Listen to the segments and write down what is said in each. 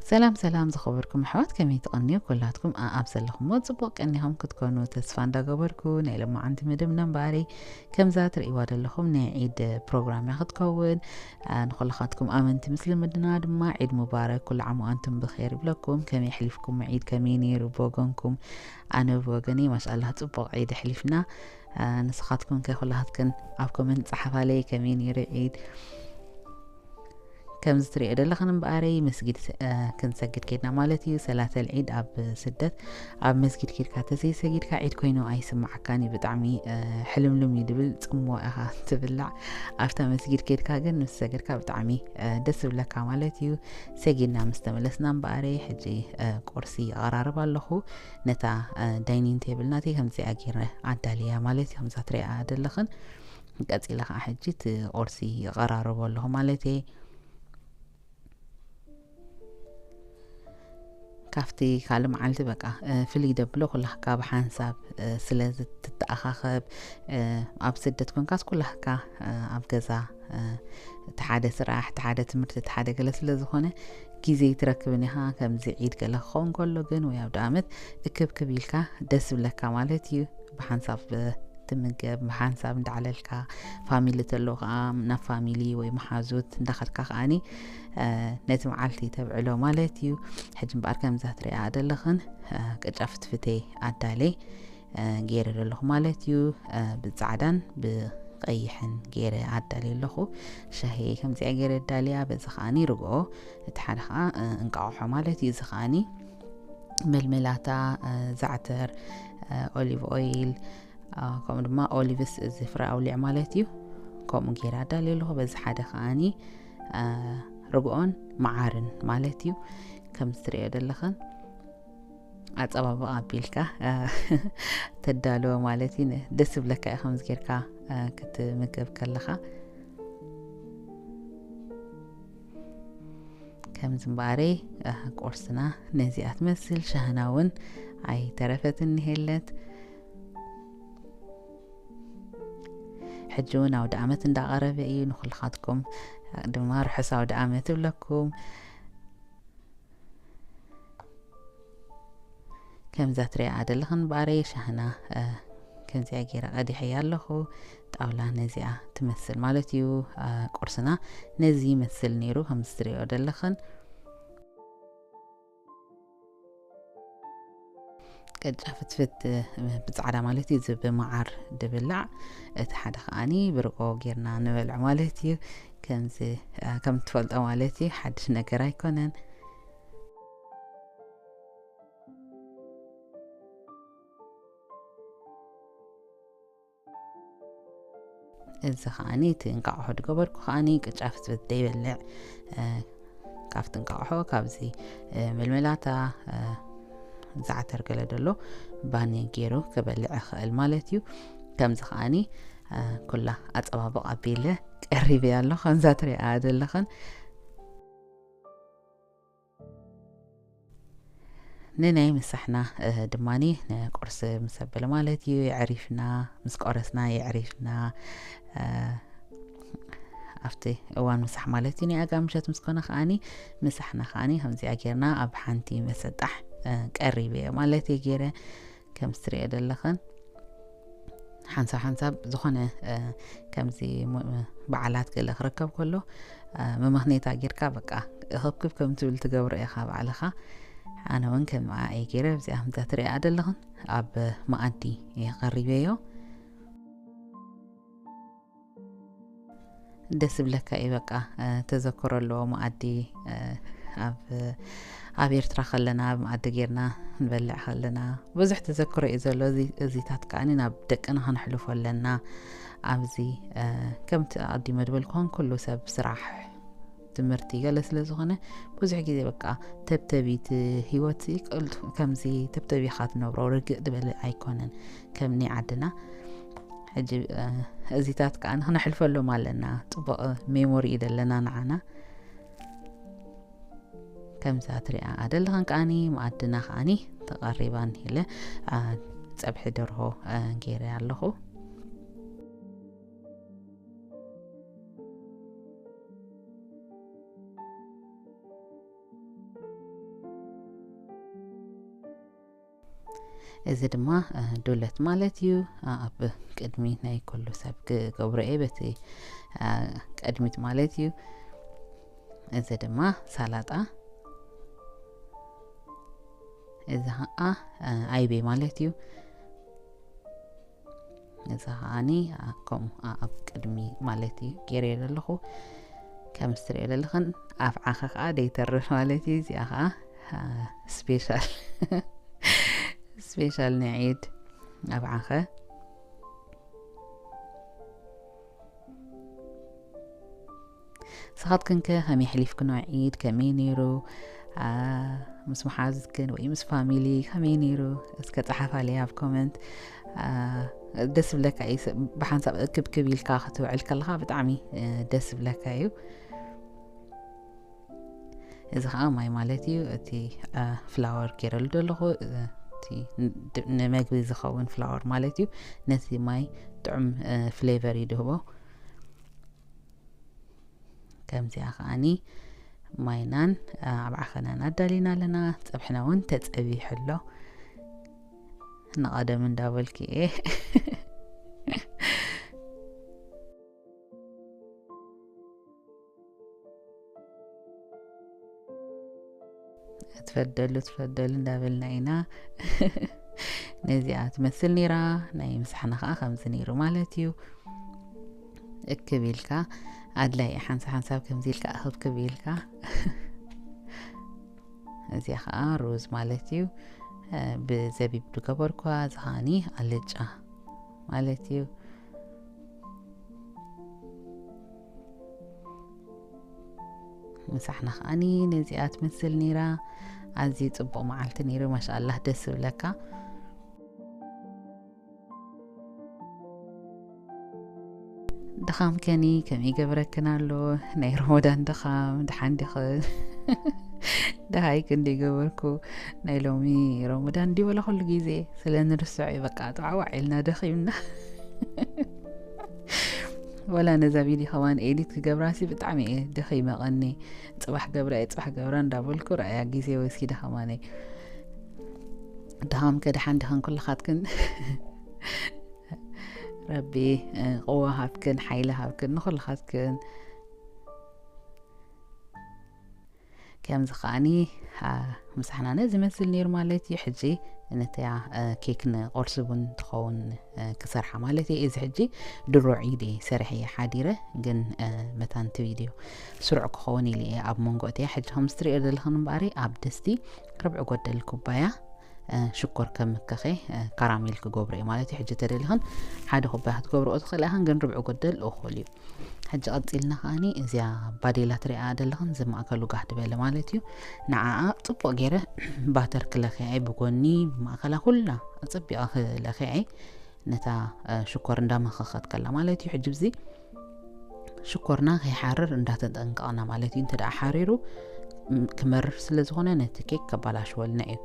ሰላም ሰላም ዝኸበርኩም ኣሕዋት፣ ከመይ ትቐንዩ? ኩላትኩም ኣኣብ ዘለኹምዎ ጽቡቕ ቀኒኹም ክትኮኑ ተስፋ እንዳገበርኩ፣ ናይ ሎማዓንቲ መደብና እምበኣረይ ከምዛ ትርእይዋ ዘለኹም ናይ ዒድ ፕሮግራም እያ ክትከውን። ኣ፣ ንኹልኻትኩም ኣመንቲ ምስልምና ድማ ዒድ ሙባረክ፣ ኩሉ ዓም ወኣንቱም ብኸይር ይብለኩም። ከመይ ኣሕሊፍኩም ዒድ? ከመይ ነይሩ ብወገንኩም? ኣነ ብወገነይ ማሻኣላህ ጽቡቕ ዒድ ኣሕሊፍና። ኣ፣ ንስኻትኩም ከ ኩላትክን ኣብ ኮመንት ጸሓፋለይ ከመይ ነይሩ ዒድ? ከምዚ ትሪኦ ዘለኽን እምበኣረይ መስጊድ ስ-፣ እ፣ ክንሰግድ ከድና ማለት እዩ። ሰላተል ዒድ ኣብ ስደት ኣብ መስጊድ ኬድካ ተዘይሰጊድካ ዒድ ኮይኑ ኣይስማዓካን እዩ። ብጣዕሚ፣ እ፣ ሕልምልም እዩ ድብል፣ ጽምዋ ኢኻ ትብላዕ። ኣብታ መስጊድ ኬድካ ግን ምስ ሰገድካ ብጣዕሚ፣ እ፣ ደስ ዝብለካ ማለት እዩ። ሰጊድና ምስ ተመለስና እምበኣረይ ሕጂ፣ እ፣ ቁርሲ ኣቐራርብ ኣለኹ። ነታ፣ እ፣ ዳይኒንግ ቴብል ናተይ ከምዚኣ ገይረ ኣዳልያ ማለት እዩ። ከምዛ ትሪኣ ዘለኽን ቀጺለ ኸዓ ሕጂ እቲ ቁርሲ ይቐራርቦ ኣለኹ ማለት እየ። ካብቲ ካልእ መዓልቲ በቃ፣ እ፣ ፍልይ ደብሎ ኩላህካ ብሓንሳብ፣ እ፣ ስለ ዝትተኣኻኸብ፣ እ፣ ኣብ ስደት ኮንካስ ኩላህካ፣ እ፣ ኣብ ገዛ፣ እ፣ እቲ ሓደ ስራሕ፣ እቲ ሓደ ትምህርቲ፣ እቲ ሓደ ገለ ስለ ዝኾነ ግዜ ኣይትረክብን ኢኻ። ከምዚ ዒድ ገለ ክኸውን ከሎ ግን ወይ ኣብ ደኣመት እክብክብ ኢልካ ደስ ዝብለካ ማለት እዩ። ብሓንሳብ ትምገብ፣ ብሓንሳብ እንዳዕለልካ፣ ፋሚሊ ተሎ ከኣ ናብ ፋሚሊ ወይ መሓዙት እንዳኸድካ ከኣኒ፣ እ፣ ነቲ መዓልቲ ተብዕሎ ማለት እዩ። ሕጂ እምበኣር ከምዛ ትሪኣ ዘለኽን፣ እ፣ ቅጫ ፍትፍተይ ኣዳለይ፣ እ፣ ገይረ ዘለኹ ማለት እዩ። እ፣ ብጻዕዳን ብቐይሕን ገይረ ኣዳልየ ኣለኹ። ሻሂ ከምዚኣ ገይረ ኣዳልያ፣ በዚ ከኣኒ ርግኦ፣ እቲ ሓደ ከኣ፣ እ፣ እንቃቑሖ ማለት እዩ። እዚ ከኣኒ መልመላታ፣ እ፣ ዛዕተር፣ እ፣ ኦሊቭ ኦይል፣ እ፣ ከምኡ ድማ ኦሊቭስ እዚ ፍረ ኣውሊዕ ማለት እዩ። ከምኡ ገይረ ኣዳልየ ኣለኹ። በዚ ሓደ ከኣኒ፣ እ፣ ርግኦን መዓርን ማለት እዩ። ከምዚ ትሪኦ ዘለኽን ኣጸባብቓ ኣቢልካ፣ እ፣ ተዳልዎ ማለት እዩ። ን-፣ ደስ ዝብለካ እዩ ከምዚ ጌርካ፣ እ፣ ክትምገብ ከለኻ። ከምዚ እምበኣረይ፣ እ፣ ቁርስና ነዚኣ ትመስል። ሻህና እውን ኣይተረፈትን እንሄለት። ሕጂ እውን ኣውደ ኣመት እንዳቐረበ እዩ። ንኹልኻትኩም ድማ ርሑስ ኣውደ ኣመት እብለኩም። ከምዛ ትሪኣ ዘለኽን እምበኣረይ ሻህና፣ እ፣ ከምዚኣ ገይረ ቀዲሐያ ኣለኹ። ጣውላ ነዚኣ ትመስል ማለት እዩ። እ፣ ቁርስና ነዚ ይመስል ነይሩ፣ ከምዚ ትሪኦ ዘለኽን። ቅጫ ፍትፍት፣ እ፣ ብጻዕዳ ማለት እዩ፣ እዚ ብመዓር ድብላዕ። እቲ ሓደ ከኣኒ ብርቆ ጌርና ንበልዖ ማለት እዩ። ከምዚ፣ እ፣ ከም ትፈልጦ ማለት እዩ፣ ሓድሽ ነገር ኣይኮነን። እዚ ከኣኒ እቲ እንቃቑሖ ዝገበርኩ ከኣኒ ቅጫ ፍትፍት ዘይበልዕ፣ እ፣ ካብቲ እንቃቑሖ፣ ካብዚ፣ እ፣ መልመላታ፣ እ፣ ዛዕተር ገለ ደሎ ባኒ ገይሩ ክበልዕ ይኽእል ማለት እዩ። ከምዚ ከኣኒ፣ እ፣ ኩላ ኣጸባብቕ ኣቢለ ቀሪበያ ኣሎ። ከምዛ ትሪኣ ዘለኽን ንናይ ምሳሕና፣ እ፣ ድማኒ ንቁርሲ ምስ ኣበለ ማለት እዩ። የዕሪፍና፣ ምስ ቆረስና የዕሪፍና፣ እ፣ ኣብቲ እዋን ምሳሕ ማለት እዩ። ናይ ኣጋ ምሸት ምስ ኮነ ከኣኒ ምሳሕና ከኣኒ ከምዚኣ ጌርና ኣብ ሓንቲ መሰጣሕ፣ እ፣ ቀሪበዮ ማለት እየ ገይረ። ከም ትሪኦ ዘለኽን ሓንሳብ ሓንሳብ ዝኾነ፣ እ፣ ከምዚ ሙ-፣ በዓላት ገለ ክርከብ ከሎ፣ እ፣ መመኽነይታ ጌርካ በቃ እኽብክብ ከም ትብል ትገብሮ ኢኻ ባዕልኻ። ኣነ እውን ከምኣ እየ ገይረ። ኣብዚኣ ከምዛ ትሪኣ ዘለኽን ኣብ መኣዲ እየ ቀሪበዮ። ደስ ዝብለካ እዩ በቃ፣ እ፣ ተዘክሮ ኣለዎ መኣዲ፣ እ፣ ኣብ፣ ኣብ ኤርትራ ከለና ኣብ መኣዲ ጌርና ንበልዕ ከለና ብዙሕ ተዘክሮ እዩ ዘሎ። እዚ፣ እዚታት ከኣኒ ናብ ደቅና ከነሕልፎ ኣለና። ኣብዚ፣ እ፣ ከምቲ ኣቐዲመ ዝበልኩኹም ኩሉ ሰብ ስራሕ፣ ትምህርቲ ገለ ስለ ዝኾነ ብዙሕ ግዜ በቃ ተብተቢት ህይወት ይቅልት-፣ ከምዚ ተብተቢኻ ትነብሮ ርግእ ዝበለ ኣይኮነን ከም ናይ ዓድና። ሕጂ፣ እ፣ እዚታት ከኣ ንክነሕልፈሎም ኣለና። ጽቡቕ ሜሞሪ እዩ ዘለና ንዓና። ከምዛ ትሪኣ ኣደለኽን ከኣኒ መኣድና ከኣኒ ተቐሪባን ኢለ፣ ኣ፣ ጸብሒ ደርሆ፣ እ፣ ገይረ ኣለኹ። እዚ ድማ ዱለት ማለት እዩ። ኣብ ቅድሚ ናይ ኩሉ ሰብ ክገብሮ እየ፣ በቲ ቅድሚት ማለት እዩ። እዚ ድማ ሳላጣ፣ እዚ ከዓ ኣይቤ ማለት እዩ። እዚ ከዓኒ ከምኡ ኣብ ቅድሚ ማለት እዩ ገይረ ዘለኹ። ከም እትሪኦ ዘለኽን ኣፍዓኸ ከዓ ደይተርፍ ማለት እዩ። እዚኣ ከዓ ስፔሻል ስፔሻል ንዒድ ኣፍዓኸ። ንስኻትክንከ ከመይ ኣሕሊፍክኖ ዒድ? ከመይ ነይሩ? ምስ መሓዙትክን ወይ ምስ ፋሚሊ ከመይ ነይሩ? እስከ ጸሓፋለይ ኣብ ኮመንት። ደስ ብለካ እዩ ብሓንሳብ እክብክብ ኢልካ ክትውዕል ከለኻ ብጣዕሚ ደስ ብለካ እዩ። እዚ ከዓ ማይ ማለት እዩ። እቲ ፍላወር ገይረሉ ዘለኹ እቲ ንመግቢ ዝኸውን ፍላወር ማለት እዩ። ነቲ ማይ ጥዑም ፍሌቨር ይድህቦ። ከምዚኣ ከዓኒ ማይናን ኣብ ዓኸናን ኣዳሊና ኣለና። ፀብሕና እውን ተፀቢሑ ኣሎ። ንቐደም እንዳበልኪ እየ። ትፈደሉ ትፈደሉ እንዳበልና ኢና። ነዚኣ ትመስል ነይራ። ናይ ምሳሕና ከዓ ከምዚ ነይሩ ማለት እዩ። እክብ ኢልካ ኣድላይ ሓንሳብ ሓንሳብ ከምዚ ኢልካ እኽብክብ ኢልካ። እዚኣ ከዓ ሩዝ ማለት እዩ። ብዘቢብ ዝገበርኳ፣ እዚ ከዓኒ ኣልጫ ማለት እዩ። ምሳሕና ከዓኒ ነዚኣ ትመስል ነይራ። ኣዝዩ ጽቡቕ መዓልቲ ነይሩ። ማሻኣላህ ደስ ዝብለካ። ድኻም ከኒ ከመይ ይገብረክን ኣሎ? ናይ ሮሞዳን ድኻም ድሓን ዲኽን? ደሃይ ክንደይ ገበርኩ? ናይ ሎሚ ሮሞዳን እንዲ ወላ ኩሉ ግዜ ስለ ንርስዖ እዩ። በቃ ጣዕዋዕ ኢልና ደኺምና። ወላ ነዛ ቪድዮ ከማን ኤዲት ክገብራሲ ብጣዕሚ እየ ደኺመ ቀኒ። ጽባሕ ገብራ እየ፣ ጽባሕ ገብራ እንዳበልኩ ረኣያ ግዜ ወሲደ ከማነይ። ድኻም ከድሓን ድኻን ኩልኻትክን። ረቢ ቅዋ ሃብክን ሓይሊ ሃብክን ንኹልኻትክን። ከምዚ ከዓኒ ምሳሕና ነዚ መስል ነይሩ ማለት እዩ። ሕጂ ነተያ ኬክ ንቁርሲ እውን ትኸውን ክሰርሓ ማለት እዩ። እዚ ሕጂ ድሮ ዒድ እየ ሰሪሐ እየ ሓዲረ፣ ግን መታንቲ ቪድዮ ስሩዕ ክኸውን ኢሉ እየ ኣብ መንጎ እተያ። ሕጂ ከም ዝትሪኦ ዘለኽን እምበኣሪ ኣብ ድስቲ ርብዒ ጎደል ኩባያ ሽኮር ከም ምከኸ ካራሜል ክገብሮ እየ ማለት እዩ። ሕጂ ተደሊኽን ሓደ ኩባያ ክትገብርኦ ትኽእላ ኢኽን፣ ግን ርብዒ ጎደል እኹል እዩ። ሕጂ ቀጺልና ከዓኒ እዚኣ ባዴላ ትሪኣ ዘለኽን እዚ ማእከሉ ጋህ ዝበለ ማለት እዩ። ንዓኣ ጽቡቕ ገይረ ባተር ክለኽያ እየ፣ ብጎኒ ብማእከላ ኩላ ጽቢቓ ክለኽያ እየ። ነታ ሽኮር እንዳመኸኸት ከላ ማለት እዩ። ሕጂ ብዚ ሽኮርና ከይሓርር እንዳተጠንቀቕና ማለት እዩ። እንተ ደኣ ሓሪሩ ክመርር ስለ ዝኾነ ነቲ ኬክ ከባላሽወልና እዩ።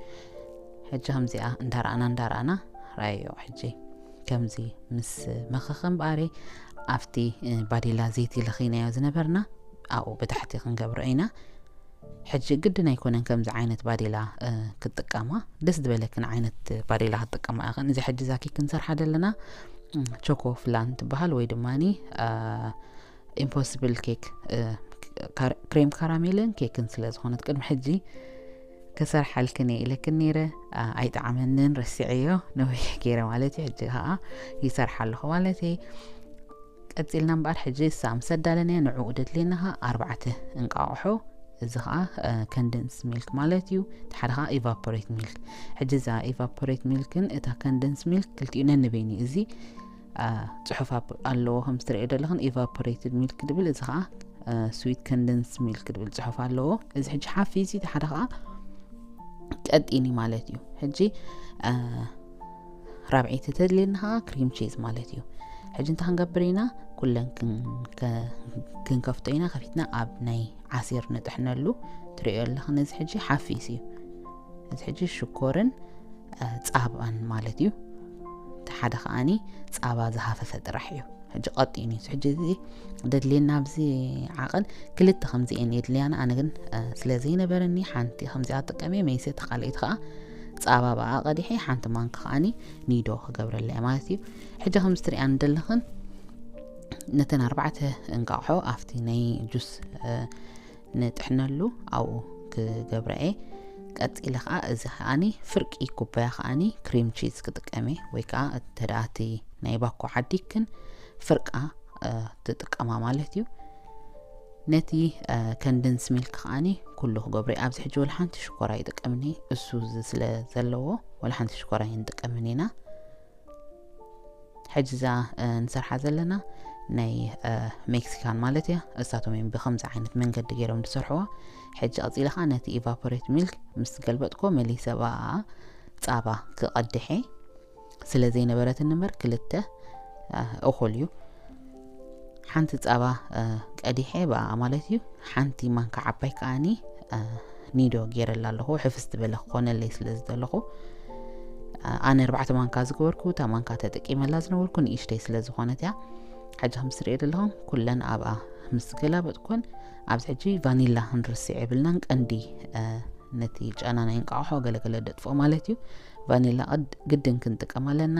ሕጂ ከምዚኣ እንዳረኣና እንዳረኣና ራዮ። ሕጂ ከምዚ ምስ መኸኸ እምበኣሪ ኣብቲ ባዴላ ዘይቲ ለኺናዮ ዝነበርና ኣብኡ ብታሕቲ ክንገብሮ ኢና። ሕጂ ግድን ኣይኮነን ከምዚ ዓይነት ባዴላ ክትጥቀማ፣ ደስ ዝበለክን ዓይነት ባዴላ ክትጥቀማ ኢኽን። እዚ ሕጂ እዛ ኬክ ክንሰርሓ ዘለና ቾኮ ፍላን ትበሃል ወይ ድማኒ ኢምፖስብል ኬክ፣ ክሬም ካራሜልን ኬክን ስለ ዝኾነት ቅድሚ ሕጂ ክሰርሓልክን እየ ኢለክን ነይረ። ኣይጠዓመንን፣ ረሲዐዮ ነዊሕ ገይረ ማለት እዩ። ሕጂ ከዓ ይሰርሓ ኣለኹ ማለት እየ። ቀጺልና እምበኣር ሕጂ እሳ ምስ ኣዳለናዮ ንዕኡ ደድልየና ኸዓ ኣርባዕተ እንቃቑሖ፣ እዚ ኸዓ ኮንደንስ ሚልክ ማለት እዩ። እቲ ሓደ ኸዓ ኢቫፖሬት ሚልክ። ሕጂ እዛ ኢቫፖሬት ሚልክን እታ ኮንደንስ ሚልክ ክልቲኡ ነንበይኑ እዩ። እዚ ጽሑፍ ኣለዎ ከም እትሪኦ ዘለኽን ኢቫፖሬትድ ሚልክ ድብል፣ እዚ ኸዓ ስዊት ኮንደንስ ሚልክ ድብል ጽሑፍ ኣለዎ። እዚ ሕጂ ሓፊሲ እቲ ሓደ ኸዓ ቀጢኒ ማለት እዩ። ሕጂ ራብዐይቲ ተድልየና ከዓ ክሪም ቺዝ ማለት እዩ። ሕጂ እንታይ ክንገብር ኢና? ኩለን ክንከፍቶ ኢና። ከፊትና ኣብ ናይ ዓሲር ንጥሕነሉ። ትሪኦ ኣለኽን እዚ ሕጂ ሓፊስ እዩ። እዚ ሕጂ ሽኮርን ጻባን ማለት እዩ። እቲ ሓደ ከዓኒ ጻባ ዝሃፈፈ ጥራሕ እዩ። ሕጂ ቀጢን እዩ። ሕጂ እዚ ደድልየና ኣብዚ ዓቐን ክልተ ከምዚኤን የድልያና። ኣነ ግን ስለ ዘይነበረኒ ሓንቲ ከምዚኣ ጥቀመ፣ መይሰ ተኻልኢት ከዓ ጻባ ብኣ ቀዲሐ ሓንቲ ማንካ ከኣኒ ኒዶ ክገብረላ እየ ማለት እዩ። ሕጂ ከም ዝትሪኣን ዘለኽን ነተን ኣርባዕተ እንቃቑሖ ኣብቲ ናይ ጁስ ንጥሕነሉ ኣብኡ ክገብረ እየ። ቀጺለ ከኣ እዚ ከኣኒ ፍርቂ ኩባያ ከኣኒ ክሪም ቺዝ ክጥቀም እየ፣ ወይ ከኣ እንተ ደኣ እቲ ናይ ባኮ ዓዲግክን ፍርቃ ትጥቀማ ማለት እዩ። ነቲ ከንደንስ ሚልክ ከኣኒ ኩሉ ክገብሮ እየ። ኣብዚ ሕጂ ወላ ሓንቲ ሽኮር ኣይጥቀምን እየ፣ እሱ ስለ ዘለዎ ወላ ሓንቲ ሽኮር ኣይንጥቀምን ኢና። ሕጂ እዛ ንሰርሓ ዘለና ናይ ሜክሲካን ማለት እያ። እሳቶም እዮም ብከምዚ ዓይነት መንገዲ ገይሮም ዝሰርሕዋ። ሕጂ ቀፂለ ከዓ ነቲ ኢቫፖሬት ሚልክ ምስ ገልበጥኮ መሊሰ ብኣ ፃባ ክቐድሐ ስለ ዘይነበረትን እምበር ክልተ እኹል እዩ። ሓንቲ ፃባ ቀዲሐ ብኣ ማለት እዩ። ሓንቲ ማንካ ዓባይ ከዓኒ ኒዶ ገይረላ ኣለኹ፣ ሕፍስ ዝበለ ክኾነለይ ስለ ዝደለኹ። ኣነ ኣርባዕተ ማንካ ዝገበርኩ፣ እታ ማንካ ተጠቂመላ ዝነበርኩ ንእሽተይ ስለ ዝኾነት እያ። ሕጂ ከም ትርእዮ ዘለኹም ኩለን ኣብኣ ምስ ገላበጥኩን፣ ኣብዚ ሕጂ ቫኒላ ክንርስዕ የብልናን። ቀንዲ ነቲ ጨና ናይ እንቃቑሖ ገለገለ ደጥፍኦ ማለት እዩ። ቫኒላ ግድን ክንጥቀም ኣለና።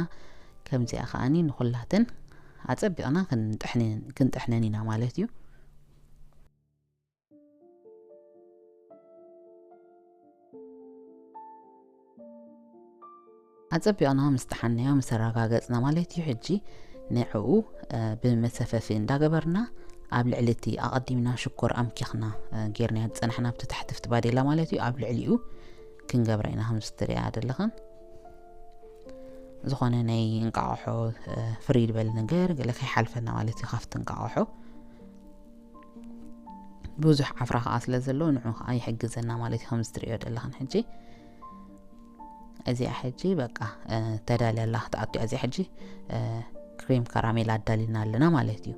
ከምዚኣ ከዓኒ ንኹላተን ኣጸቢቕና ክንጥሕነን ኢና ማለት እዩ። ኣጸቢቕና ምስ ጠሓንናዮ ምስ ኣረጋገጽና ማለት እዩ። ሕጂ ንዕኡ ብመሰፈፊ እንዳገበርና ኣብ ልዕሊ እቲ ኣቐዲምና ሽኮር ኣምኪኽና ጌርናዮ ዝጸናሕና ኣብቲ ታሕቲ ኣብቲ ባዴላ ማለት እዩ፣ ኣብ ልዕሊኡ ክንገብራ ኢና። ከም ዝትሪኣ ዘለኽን ዝኾነ ናይ እንቃቑሖ ፍርይ ዝበለ ነገር ገለ ከይሓልፈና ማለት እዩ ካብቲ እንቃቑሖ። ብዙሕ ዓፍራ ከዓ ስለ ዘለዎ ንዑ ከዓ ይሕግዘና ማለት እዩ። ከም ዝትሪኦ ዘለኽን ሕጂ እዚኣ ሕጂ በቃ ተዳልያ ኣላ ክትኣቱ እያ። እዚኣ ሕጂ ክሬም ካራሜል ኣዳሊና ኣለና ማለት እዩ።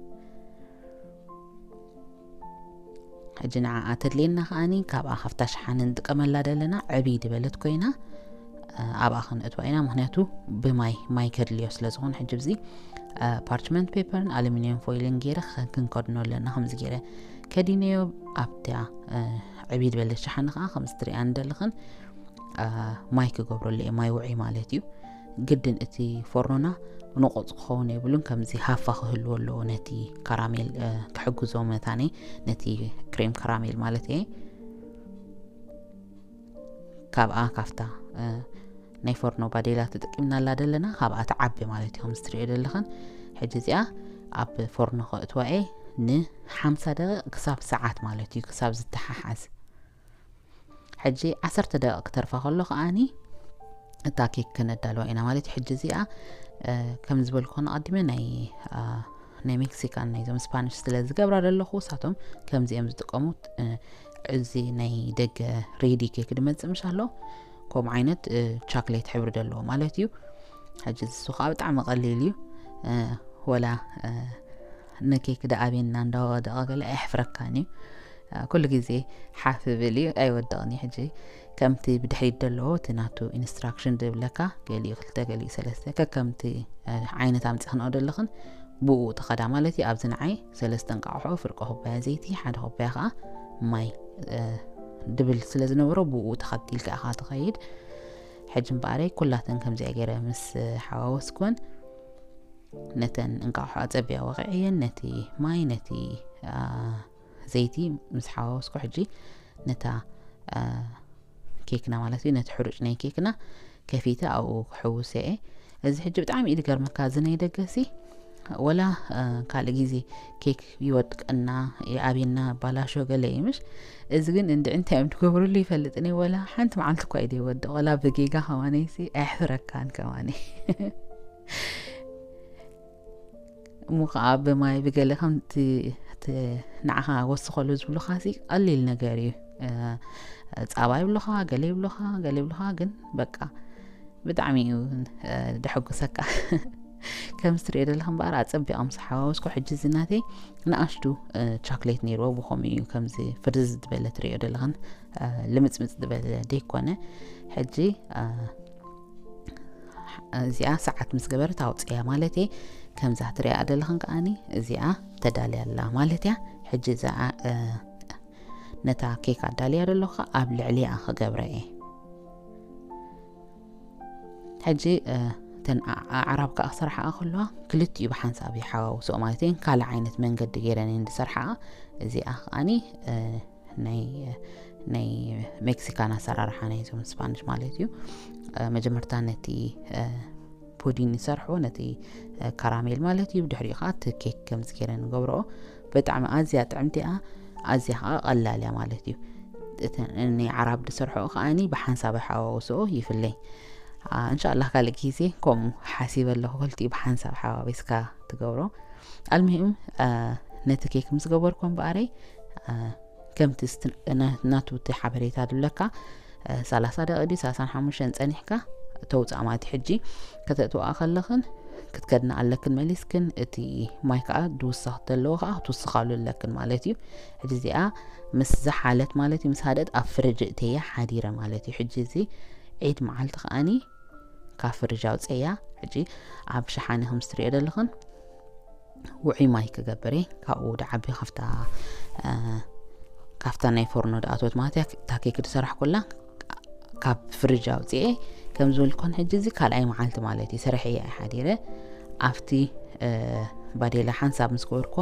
ሕጂ ንዓኣ ተድልየና ከዓኒ ካብኣ ካብታ ሸሓነ ንጥቀመላ ዘለና ዕብይ ዝበለት ኮይና ኣብኣ ክንእትዋ ኢና። ምክንያቱ ብማይ ማይ ከድልዮ ስለ ዝኾነ ሕጂ ብዚ ፓርችመንት ፔፐርን ኣሉሚኒየም ፎይልን ገይረ ክንከድኖ ኣለና። ከምዚ ገይረ ከዲነዮ ኣብታ ዕብይ ዝበለት ሸሓነ ከዓ ከምዚ ትሪኣ እንደለኽን ማይ ክገብረሉ እየ፣ ማይ ውዒ ማለት እዩ። ግድን እቲ ፎርኖና ንቑፅ ክኸውን የብሉን። ከምዚ ሃፋ ክህልዎ ኣለዎ ነቲ ካራሜል ክሕግዞ መታኒ ነቲ ክሬም ካራሜል ማለት እየ። ካብኣ ካብታ ናይ ፎርኖ ባዴላ ተጠቂምናላ ደለና ካብኣ ትዓቢ ማለት እዩ። ከም ዝትሪኦ ደለኽን ሕጂ እዚኣ ኣብ ፎርኖ ከእትዋ እየ ንሓምሳ ደቂቕ ክሳብ ሰዓት ማለት እዩ፣ ክሳብ ዝተሓሓዝ። ሕጂ ዓሰርተ ደቂቕ ክተርፋ ከሎ ከዓኒ እታ ኬክ ከነዳልዋ ኢና ማለት እዩ። ሕጂ እዚኣ ከም ዝበልኩ ኣቐዲመ ናይ ናይ ሜክሲካን ናይዞም ስፓኒሽ ስለ ዝገብራ ዘለኹ እሳቶም ከምዚኦም ዝጥቀሙት እዚ ናይ ደገ ሬዲ ኬክ ድመፅእ ምሽ ኣሎ ከምኡ ዓይነት ቻክሌት ሕብሪ ዘለዎ ማለት እዩ። ሕጂ እሱ ከዓ ብጣዕሚ ቀሊል እዩ። ወላ ንኬክ ደኣቤና እንዳወደቐ ገለ ኣየሕፍረካን እዩ። ኩሉ ግዜ ሓፍ ብል እዩ ኣይወድቕን እዩ። ሕጂ ከምቲ ብድሕሪት ዘለዎ እቲ ናቱ ኢንስትራክሽን ዝብለካ ገሊኡ ክልተ ገሊኡ ሰለስተ ከከምቲ ዓይነት ኣምፂ ክንኦ ዘለኽን ብኡ ተኸዳ ማለት እዩ። ኣብዚ ንዓይ ሰለስተ እንቃቑሖ ፍርቂ ኩባያ ዘይቲ ሓደ ኩባያ ከዓ ማይ ድብል ስለ ዝነበሮ ብኡ ተኸቲልካ ኢኻ ትኸይድ። ሕጂ እምበኣረይ ኩላተን ከምዚኣ ገይረ ምስ ሓዋወስኩን ነተን እንቃቑሖ ኣጸቢያ ወቂዐየን ነቲ ማይ ነቲ ዘይቲ ምስ ሓዋወስኩ ሕጂ ነታ ኬክና ማለት እዩ ነቲ ሕሩጭ ናይ ኬክና ከፊተ ኣብኡ ክሕውስ እየ። እዚ ሕጂ ብጣዕሚ እዩ ዝገርመካ እዚ ናይ ደገሲ ወላ ካልእ ግዜ ኬክ ይወድቀና ይኣብየና ባላሾ ገለ ይምሽ። እዚ ግን እንድዒ እንታይ እዮም ትገብርሉ ይፈልጥን እየ። ወላ ሓንቲ መዓልቲ እኳ እዩ ዘይወድቕ ወላ ብጌጋ ከማነይሲ ኣየሕፍረካን ከማነ። እሞ ከዓ ብማይ ብገለ ከምቲ ንዓኻ ወስኸሉ ዝብሉኻ ሲ ቀሊል ነገር እዩ። ፃባ ይብሉኻ ገለ ይብሉኻ ገለ ይብሉኻ ግን በቃ ብጣዕሚ እዩ ደሐጉሰካ። ከም ዝትሪኦ ዘለኹ እምበኣር ኣፀቢቐ ምስ ሓዋወስኩ ሕጂ እዚ ናተይ ንኣሽቱ ቻክሌት ነይርዎ ብኸምኡ እዩ ከምዚ ፍርዝዝ ዝበለ ትሪኦ ዘለኽን ልምፅምፅ ዝበለ ደይኮነ። ሕጂ እዚኣ ሰዓት ምስ ገበረት ኣውፅያ ማለት እየ። ከምዛ ትሪኣ ዘለኽን ከዓኒ እዚኣ ተዳልያ ኣላ ማለት እያ። ሕጂ እዛ ነታ ኬክ ኣዳልያ ዘለኹ ኣብ ልዕሊኣ ክገብረ እየ። ሕጂ እተን ኣዕራብ ከዓ ክሰርሓ ከለዋ ክልቲኡ ብሓንሳብ ይሓዋውስኦ ማለት እየን። ካልእ ዓይነት መንገዲ ገይረን እየን ዝሰርሓ። እዚኣ ከዓኒ ናይ ናይ ሜክሲካን ኣሰራርሓ ናይ ዞም ስፓኒሽ ማለት እዩ። መጀመርታ ነቲ ፑዲን ይሰርሑ፣ ነቲ ካራሜል ማለት እዩ። ብድሕሪኡ ከዓ እቲ ኬክ ከምዚ ገይረን ንገብርኦ። ብጣዕሚ ኣዝያ ጥዕምቲ እያ፣ ኣዝያ ከዓ ቀላል እያ ማለት እዩ። ናይ ዓራብ ዝሰርሖ ከዓኒ ብሓንሳብ ሓዋውስኦ ይፍለይ። እንሻላ ካልእ ግዜ ከምኡ ሓሲበ ኣለኹ፣ ክልቲኡ ብሓንሳብ ሓዋዊስካ ትገብሮ። ኣልሙሂም ነቲ ኬክ ምስ ገበርኩ እምበኣረይ ከምቲ ናቱ እቲ ሓበሬታ ዝብለካ ሰላሳ ደቂ ድዩ ሰላሳን ሓሙሽተን ጸኒሕካ ተውፅኣ ማለት። ሕጂ ከተእትዋ ከለኽን ክትከድና ኣለክን መሊስክን፣ እቲ ማይ ከዓ ዝውሰኽ ዘለዎ ከዓ ክትውስኻሉ ኣለክን ማለት እዩ። ሕጂ እዚኣ ምስ ዝሓለት ማለት እዩ፣ ምስ ሃደት ኣብ ፍርጅ እተያ ሓዲረ ማለት እዩ። ሕጂ እዚ ዒድ መዓልቲ ከዓኒ ካብ ፍርጅ ኣውፅእያ። ሕጂ ኣብ ሸሓኒ ከም ዝትሪኦ ዘለኽን ውዑይ ማይ ክገብር እየ። ካብኡ ድዓቢ ካብታ ካብታ ናይ ፎርኖ ድኣትወት ማለት እያ። እታ ኬክ ዝሰራሕኩላ ካብ ፍርጅ ኣውፅኤ ከም ዝብል ኮን ሕጂ እዚ ካልኣይ መዓልቲ ማለት እዩ። ሰረሐ እየ ሓዲረ ኣብቲ ባዴላ ሓንሳብ ምስ ገበርኳ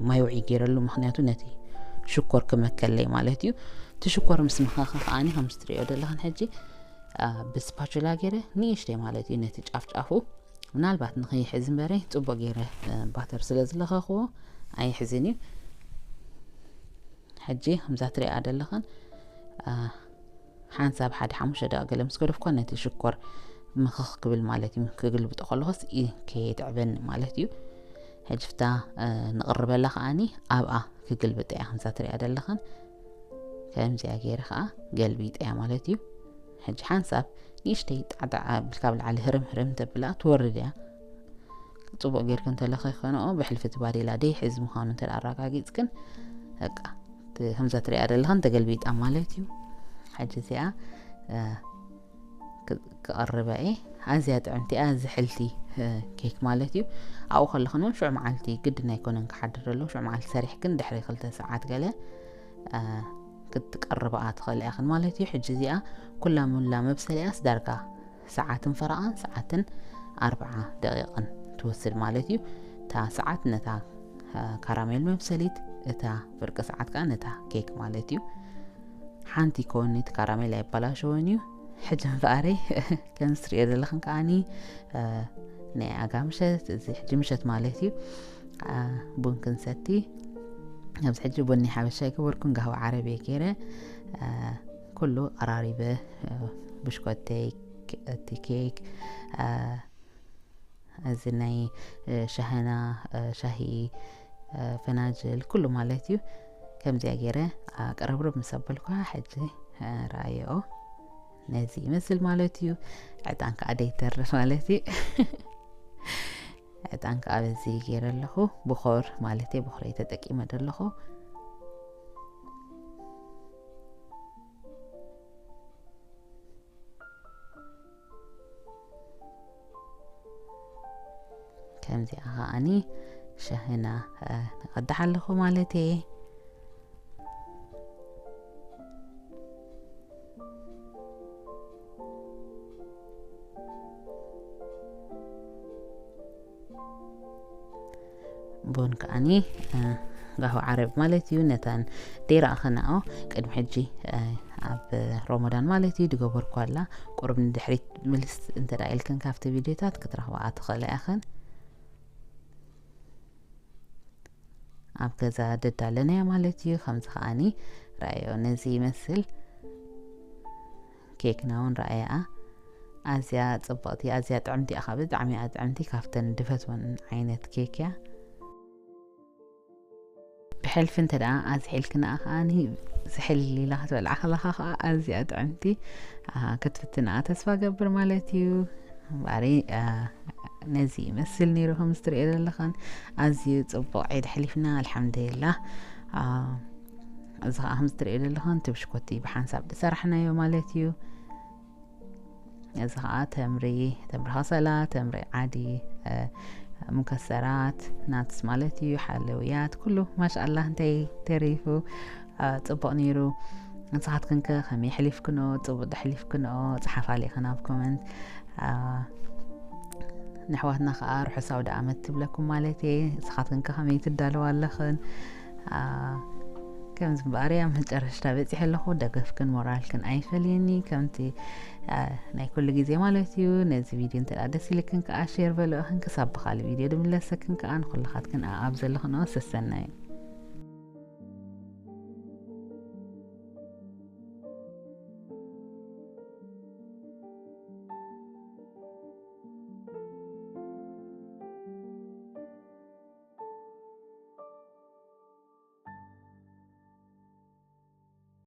ማይ ውዒ ገይረሉ፣ ምክንያቱ ነቲ ሽኮር ክመከለይ ማለት እዩ። እቲ ሽኮር ምስ መኸኸ ከዓኒ ከም ዝትሪኦ ዘለኽን ሕጂ ብስፓቹላ ገይረ ንእሽተይ ማለት እዩ ነቲ ጫፍ ጫፉ ምናልባት ንኸይሕዝ እምበረ ፅቡቅ ገይረ ባተር ስለ ዝለኸኽዎ ኣይሕዝን እዩ። ሕጂ ከምዛ ትሪኣ ዘለኽን ሓንሳብ ሓደ ሓሙሽተ ደቂ ገለ ምስ ገደፍኳ ነቲ ሽኮር ምኽኽ ክብል ማለት እዩ። ክግልብጦ ከለኹስ ከየጥዕበኒ ማለት እዩ። ሕጂ ፍታ ንቕርበላ ከዓኒ ኣብኣ ክግልብጥ እያ። ከምዛ ትሪኣ ዘለኽን ከምዚኣ ገይረ ከዓ ገልቢጠ እያ ማለት እዩ። ሕጂ ሓንሳብ ንእሽተይ ጣዕጣዕ ኣቢልካ ብላዕሊ ህርም ህርም ተብላ ትወርድ እያ። ፅቡቅ ጌርክን ተለኺኽንኦ ብሕልፊ እቲ ባዴላ ደይ ሕዚ ምዃኑ እንተ ኣረጋጊፅክን በቃ ከምዛ ትሪኣ ዘለኽን ተገልቢጣ ማለት እዩ። ሕጂ እዚኣ ክቐርበ እየ። ኣዝያ ጥዕምቲ እያ ዝሕልቲ ኬክ ማለት እዩ። ኣብኡ ከለኽን እውን ሽዑ መዓልቲ ግድን ኣይኮነን ክሓድር ኣለዎ። ሽዑ መዓልቲ ሰሪሕክን ድሕሪ ክልተ ሰዓት ገለ ክትቀርብኣ ትኽእል ኢኽን ማለት እዩ። ሕጂ እዚኣ ኩላ ሙላ መብሰሊኣስ ዳርጋ ሰዓትን ፈረቓን ሰዓትን ኣርብዓ ደቂቕን ትወስድ ማለት እዩ። እታ ሰዓት ነታ ካራሜል መብሰሊት፣ እታ ፍርቂ ሰዓት ከዓ ነታ ኬክ ማለት እዩ። ሓንቲ ኮኒ እቲ ካራሜል ኣይበላሸወን እዩ። ሕጂ እምበኣረይ ከም ዝትሪኦ ዘለኽን ከዓኒ ናይ ኣጋ ምሸት፣ እዚ ሕጂ ምሸት ማለት እዩ፣ ቡን ክንሰቲ። ኣብዚ ሕጂ ቡኒ ሓበሻ ኣይገበርኩን፣ ጋህዋ ዓረብ እየ ገይረ። ኩሉ ቀራሪበ፣ ብሽኮተይ፣ እቲ ኬክ፣ እዚ ናይ ሻህና ሻሂ ፈናጅል ኩሉ ማለት እዩ። ከምዚኣ ገይረ ቅርብርብ ምስ ኣበልኳ ሕጂ ረኣየኦ ነዚ ይመስል ማለት እዩ። ዕጣን ከዓ ደይተርፍ ማለት እዩ። ዕጣን ከዓ በዚ ገይረ ኣለኹ። ብኾር ማለት እዩ፣ ብኾረይ ተጠቂመ ዘለኹ። ከምዚኣ ከዓኒ ሻህና ንቐድሕ ኣለኹ ማለት እየ። ቡን ከዓኒ ጋሁ ዓረብ ማለት እዩ። ነተን ደይረኣኸናኦ ቅድሚ ሕጂ ኣብ ሮሞዳን ማለት እዩ ድገበርኳ ኣላ። ቁሩብ ንድሕሪት ምልስ እንተ ደኣ ኢልክን ካብቲ ቪድዮታት ክትረኽባኣ ትኽእላ ኢኽን። ኣብ ገዛ ደዳለናያ ማለት እዩ። ከምዚ ከዓኒ ረኣዮ ነዚ ይመስል። ኬክና እውን ረኣያ። ኣዝያ ጽብቕቲ፣ ኣዝያ ጥዕምቲ እያ። ብጣዕሚ እያ ጥዕምቲ። ካብተን ድፈትወን ዓይነት ኬክ እያ። ብሕልፊ እንተ ደኣ ኣዝሒልክንኣ ከዓኒ ዝሕል ኢላ ክትበልዓ ከለኻ ከዓ ኣዝያ ጥዕምቲ ክትፍትንኣ ተስፋ ገብር ማለት እዩ። እምበኣሪ ነዚ ይመስል ነይሩ ከም ዝትርእዮ ዘለኽን። ኣዝዩ ጽቡቕ ዒድ ኣሕሊፍና ኣልሓምዱሊላህ። እዚ ከዓ ከም ዝትርእዮ ዘለኽን እቲ ብሽኮቲ ብሓንሳብ ዝሰራሕናዮ ማለት እዩ። እዚ ከዓ ተምሪ፣ ተምሪ ከሰላ፣ ተምሪ ዓዲ፣ ሙከሰራት፣ ናትስ ማለት እዩ፣ ሓለውያት፣ ኩሉ ማሻኣላህ እንታይ ተሪፉ ጽቡቕ ነይሩ። ንስኻትክንከ ከመይ ኣሕሊፍክንኦ? ጽቡቕ ዶ ኣሕሊፍክንኦ? ጸሓፋ ሊእኽን ኣብ ኮመንት። ንሕዋትና ከዓ ርሑስ ኣውደ ኣመት ትብለኩም ማለት እየ። ንስኻትክን ከ ከመይ ትዳለዋ ኣለኽን? ከምዚ እምበኣር ኣብ መጨረሽታ በፂሐ ኣለኹ። ደገፍክን ሞራልክን ኣይፈልየኒ ከምቲ ናይ ኩሉ ግዜ ማለት እዩ። ነዚ ቪድዮ እንተ ደኣ ደስ ኢልክን ከዓ ሼር በልእኽን። ክሳብ ብኻልእ ቪድዮ ድምለሰክን ከዓ ንኩልኻትክን ኣብ ዘለኽንኦ ሰሰናዩ።